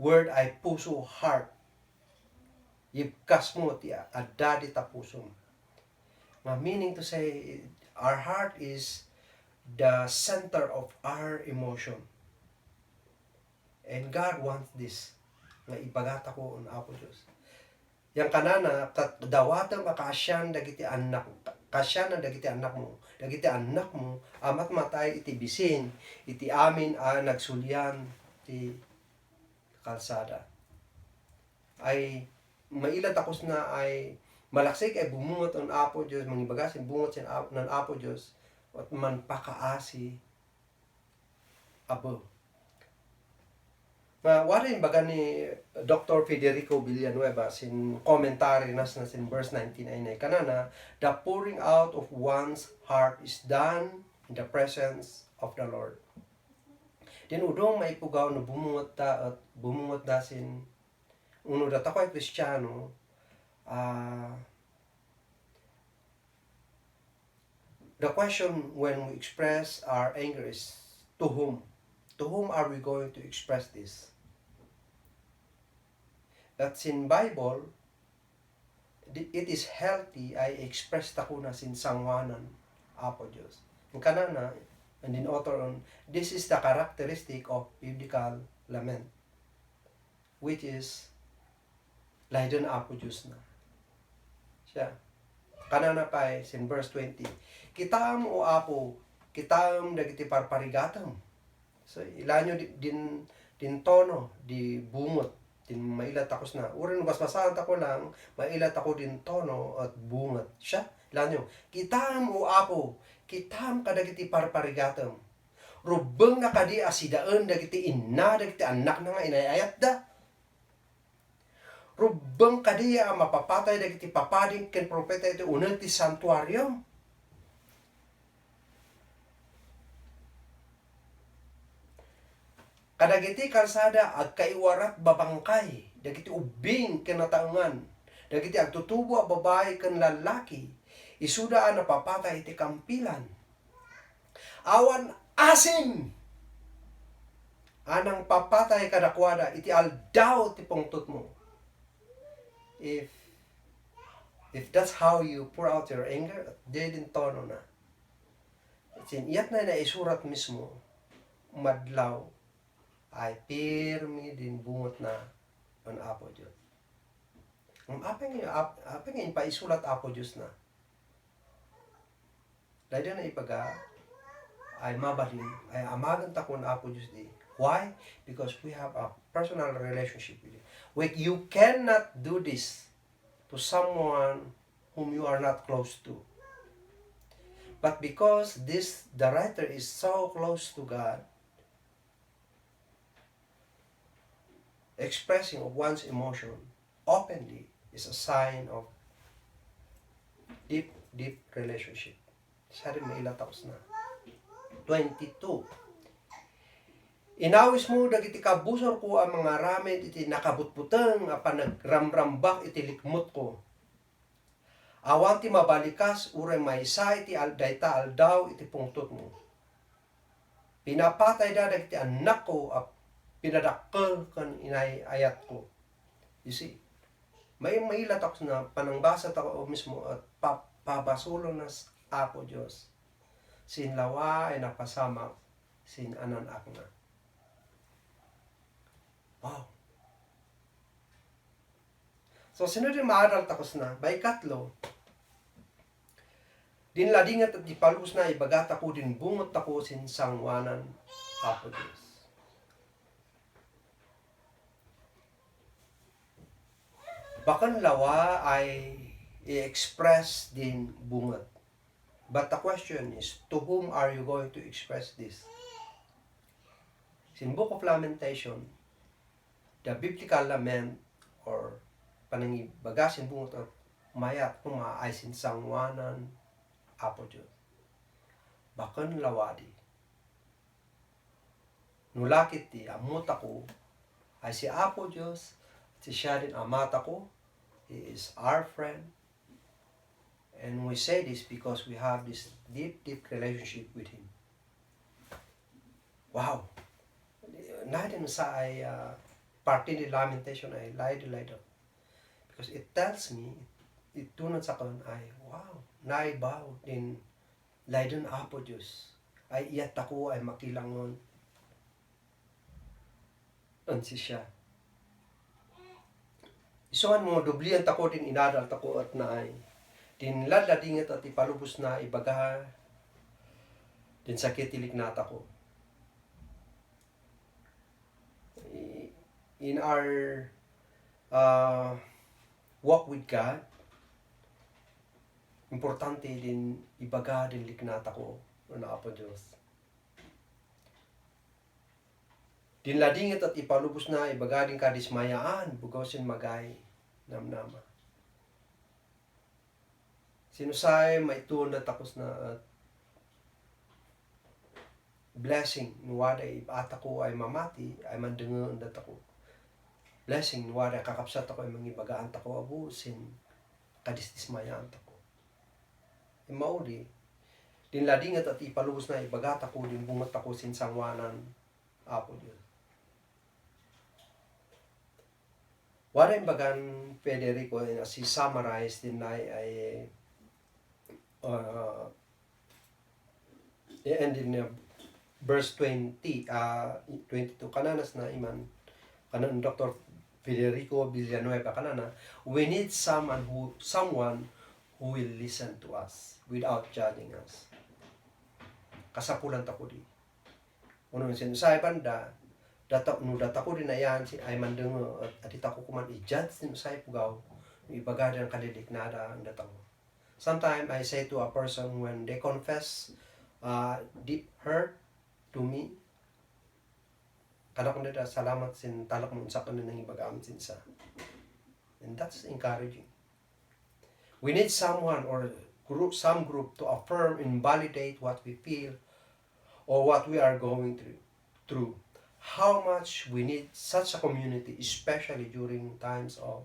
word ay puso, heart. Yibkas mo ti adda di tapusom. Meaning to say, our heart is the center of our emotion. And God wants this. Nga ipagata ko on Apo Diyos. Yang kanana, dawatan makasyan dagiti anak, kasyan na dagiti anak mo. Dagiti anak mo, amat matay iti bisin, iti amin nagsulyan, ti kalsada. Ay, mailat akos na ay, malaksik ay bumungot on Apo Diyos, mangibagas bungot sin ng Apo Diyos, at man pakaasi abo. Wala yung baga ni Dr. Federico Villanueva sin commentary nas na sin verse 19 ay kanana, the pouring out of one's heart is done in the presence of the Lord. Din udong maipugaw no bumungot da sin uno data ko ay Kristiyano, the question when we express our anger is to whom? To whom are we going to express this? That's in Bible, it is healthy ay express tako na sin sangwanan, Apo Diyos. Yung kanana, and in author on, this is the characteristic of biblical lament, which is laydan Apo Diyos na. Siya. Kanana pa ay, sin verse 20, kitam o Apo, kitam dagiti parparigatam. So, ilanyo din tono, di bungot, din mailat ako na. Urin, basbasahan ako lang, mailat ako din tono at bungot. Siya, ilanyo, kitam o Apo, kitam kadagiti parparigatam. Rubeng na kadi asidaan dagiti inna, dagiti anak na nga inayayat da. Rubeng kadi mapapatay dagiti papading ken propeta iti unang ti santuario. Kadagiti kalsada agkaiwarat babangkay, dagiti ubing kinataangan, dagiti agtutubo a babae ken lalaki, isudaan napapatay iti kampilan. Awan asin, anang papatay kadakwada, iti aldaw ti pungtot mo. If that's how you pour out your anger, din tono na. Iyat na isurat mismo, madlaw, ay pirmi din bungot na on Apo Diyos. Apa ngayon pa isulat Apo Diyos na. Dahil na ipaga, ay mabalin, ay amagan ta kon Apo Diyos di. Why? Because we have a personal relationship with Him. You cannot do this to someone whom you are not close to. But because the writer is so close to God, expressing of one's emotion openly is a sign of deep relationship. Sa rin mailatapos na. 22. Inawis mo dagiti kabusor ko ang mga ramen iti nakabutbuteng apan nagramrambak iti likmot ko. Awan ti mabalikas uray maysa iti dayta aldaw iti pungtot mo. pinapatay dadag ti anak ko at pinadakkel kan inay ayat ko. You see, may mailat ako na panangbasa ako mismo at pabasulo na Apo Diyos. Sinlawa ay napasama sin anan akna. Wow. So, sino din maaral takos na? By katlo, dinladingat at ipalubos na ibagat ako din bungot ako sin sangwanan Apo Diyos. Bakan lawa ay i-express din bungot. But the question is, to whom are you going to express this? In Book of Lamentation, the biblical lament or panangibagasin bungot at mayat ay sin sangwanan Apo Diyos. Bakan lawadi. Nulakit ti amot ako ay si Apo Diyos, si siya din amat ako. He is our friend. And we say this because we have this deep relationship with Him. Wow! Natin sa ay parte ni Lamentation ay light. Because it tells me, it tunad sa kanon ay, wow! Naibaw din laydon Apo Diyos. Ay iyat ako ay makilangon. Ansi siya. Isuan mo, dublian tako din inadal tako at naay. Din ladladingat at ipalubos na ibaga din sakit ilignata ko. In our walk with God, importante din ibaga din lignata ko na Apo Diyos. Dinladingat at ipalubos na ibaga din kadismayaan, bugosin magay namnama. Sinusay maituon na takos na at blessing nuwada ata ko ay mamati ay mandengaan dat ako. Blessing nuwada kakapsat ako ay mangibagaan tako abusin kadismayaan tako. Imauli dinladingat at ipalubos na ibagata ko din bungat ako sin sangwanan Apo Diyos. Wala yung bagan Federico si summarize din na ay and in verse 22 kananas na iman kanan Dr. Federico Villanueva kanana, we need someone who will listen to us without judging us. Kasapulan ta ko di. Uno sinusay banda data ko din na yan si ay mandengo at itako kuman i-judge din usay pugaw ibaga din kaliliknada ang data ko. Sometimes I say to a person when they confess deep hurt to me, kada ko nila salamat sin talak mo sa kanila ng ibagam sin sa. And that's encouraging. We need someone or some group to affirm and validate what we feel or what we are going through. How much we need such a community, especially during times of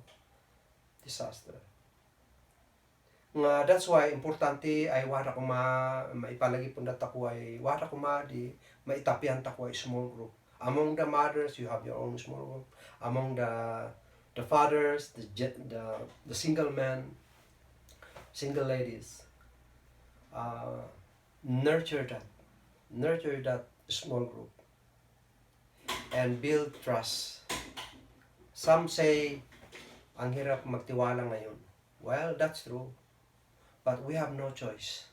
disaster. That's why importante ay wala ko maipalagi po na tako ay wala ko maitapian tako ay small group. Among the mothers, you have your own small group. Among the fathers, the single men, single ladies, nurture that small group and build trust. Some say ang hirap magtiwala ngayon. Well, that's true. But we have no choice.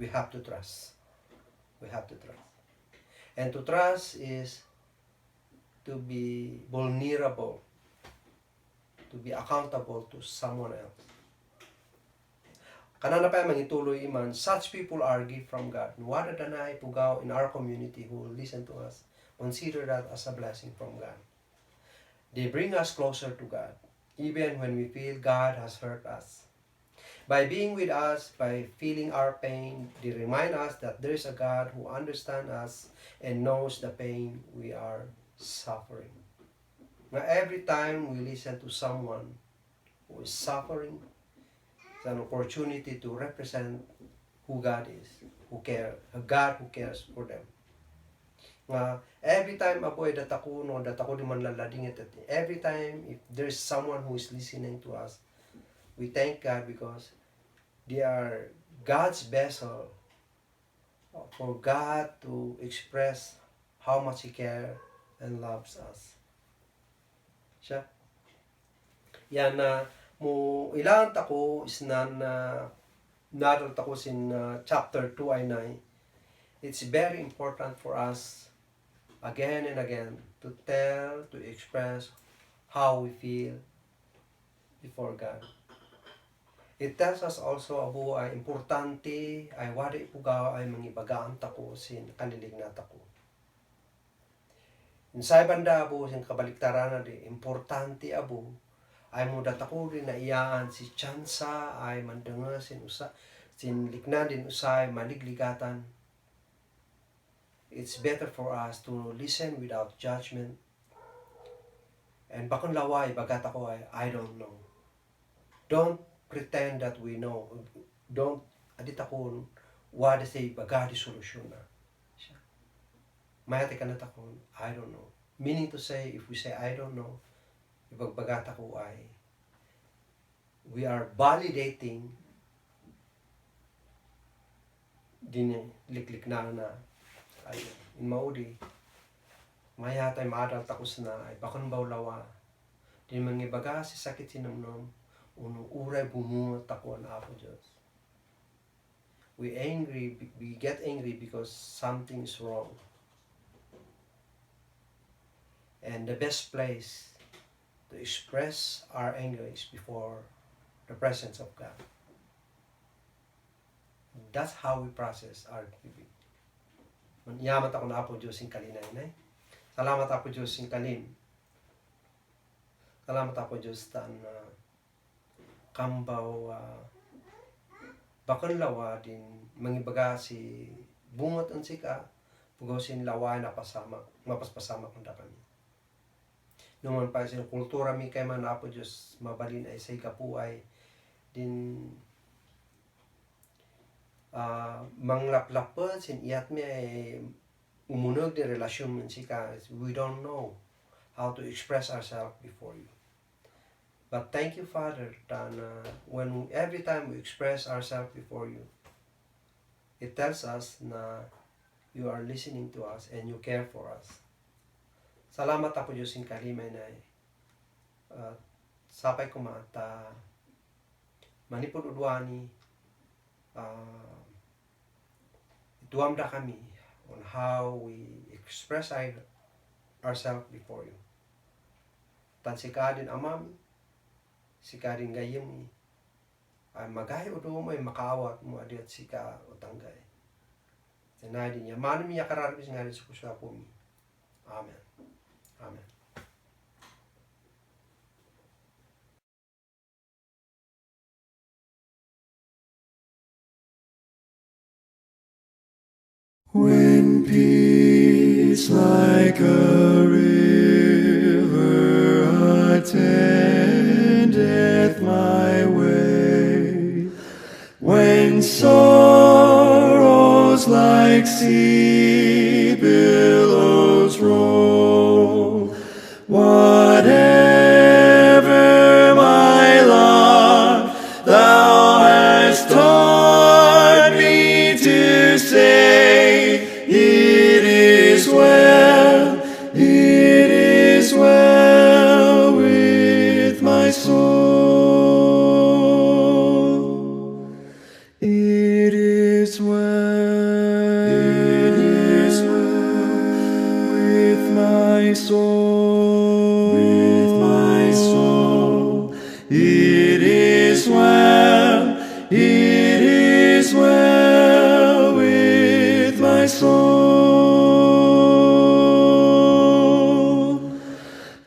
We have to trust. We have to trust. And to trust is to be vulnerable, to be accountable to someone else. Kanana pa mangituloy iman, such people are gift from God. Wala danay pugaw in our community who will listen to us. Consider that as a blessing from God. They bring us closer to God, even when we feel God has hurt us. By being with us, by feeling our pain, they remind us that there is a God who understands us and knows the pain we are suffering. Now, every time we listen to someone who is suffering, it's an opportunity to represent who God is, a God who cares for them. Nga, every time apoy datako di man lalading it. Every time if there's someone who is listening to us, we thank God because they are God's vessel for God to express how much He cares and loves us. Siya. Yan na mo ilan tako is na naral tako sin chapter 2 ay 9. It's very important for us again and again to tell, to express how we feel before God. It tells us also abo ay importante ay wari pugaw ay mangibagaan tako sin kanilig na tako. Sa banda abo sin kabaliktaran na di importante abo ay mo datako rin na iyaan si tsansa ay mandenga sin usa sin likna din usay maligligatan. It's better for us to listen without judgment. And bakon laway bagat ako ay I don't know. Don't pretend that we know. Don't adit ako wada say bagadi solusyon na. Mayate ka na takon, I don't know. Meaning to say, if we say I don't know, ibagbagat ako ay we are validating din liklik na ay in maudi mayatay maadal takos na ay bakon bawlawa din mangibaga si sakit sinamnom unong uray bumungot ako na Apo Diyos. We get angry because something is wrong. And the best place to express our anger is before the presence of God. That's how we process our giving. Yamat ako na Apo Diyos yung kalinay. Salamat Apo Diyos yung kalin. Salamat Apo Diyos tan kambaw bakon lawa din mangibaga si bungot ang sika pugosin lawa na mapaspasama kung kami. Naman pa sin kultura mi kay man Apo Diyos mabalin ay say kapuay din manglaplapet sin iyat mi ay umunog di relasyon min sika. We don't know how to express ourselves before you. But thank you, Father, that when every time we express ourselves before you, it tells us na you are listening to us and you care for us. Salamat Apo Diyos in kalimay na sapay ko mata manipod udwani ituam da kami on how we express ourselves before you. Tan sikadin amami sikadin gayem ay magay udo mo ay makawat mo adi at sika utanggay. Sanadin niya manum ya kararapis nga rin sa kusya po mi. Amen. Amen. When peace like a river attendeth my way, when sorrows like sea billows roll, whatever my lot, thou hast taught me to say, it is well with my soul. It is well with my soul. It is well with my soul.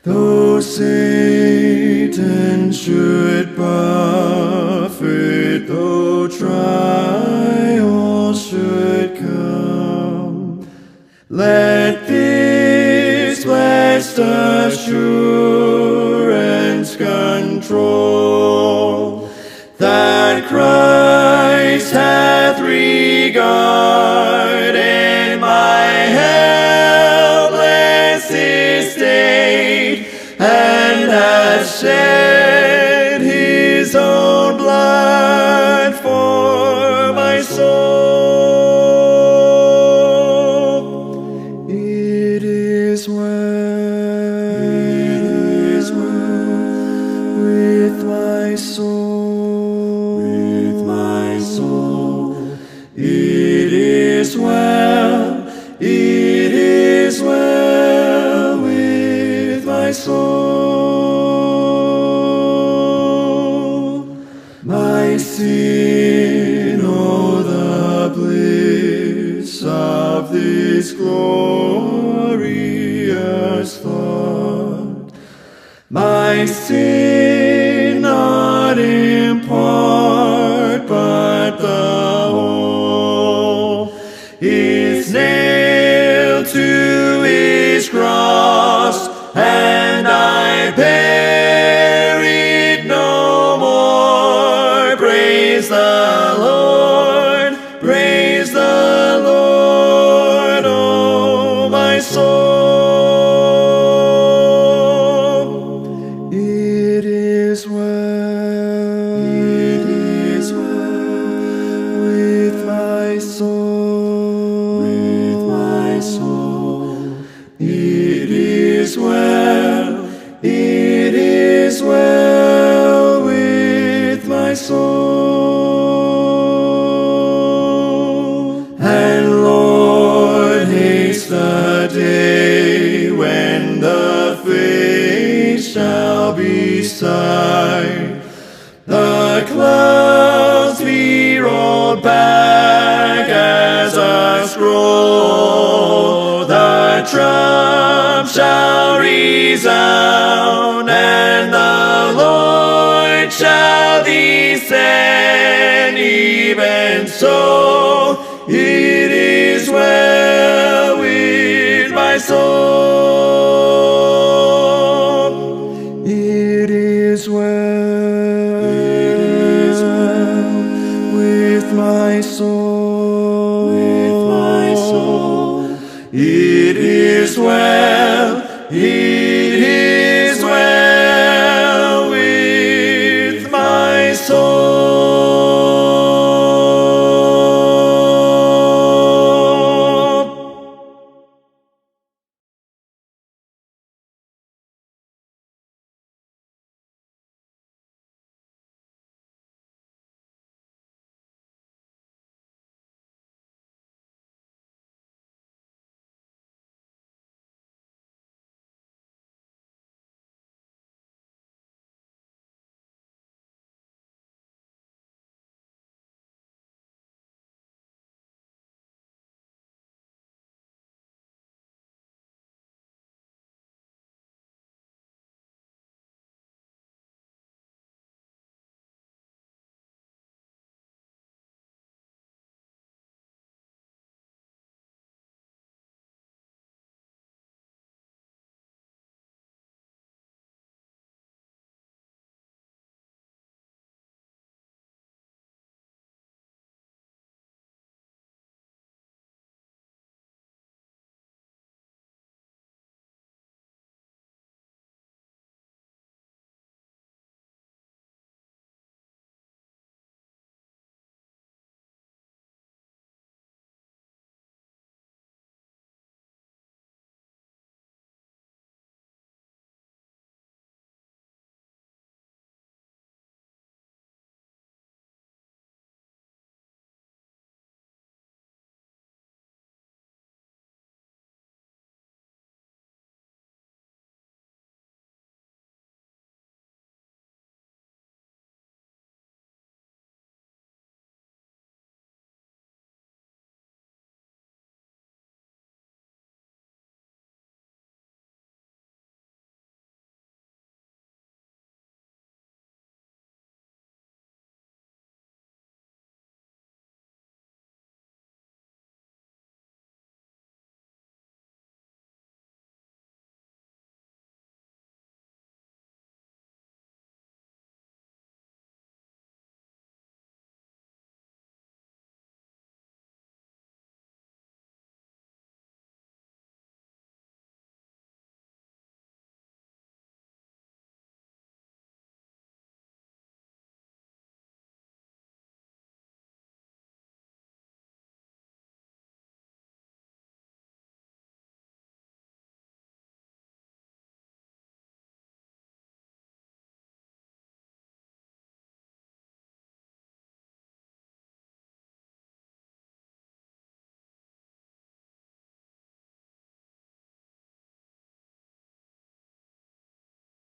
Though Satan should buffet, though trials should come, let this blessed assurance control that Christ hath regarded my health. this glorious thought. My sin not in part, but the whole is nailed to his cross, and I bear it no more. Praise the Lord, praise the Lord, oh my soul. It is well with my soul, It is well, it is well with my soul. And Lord, haste the day when the face shall be sight, the clouds be rolled back as a scroll, the trump shall resound, and the Lord shall descend. Even so, it is well with my soul. It is well with my soul. It is well.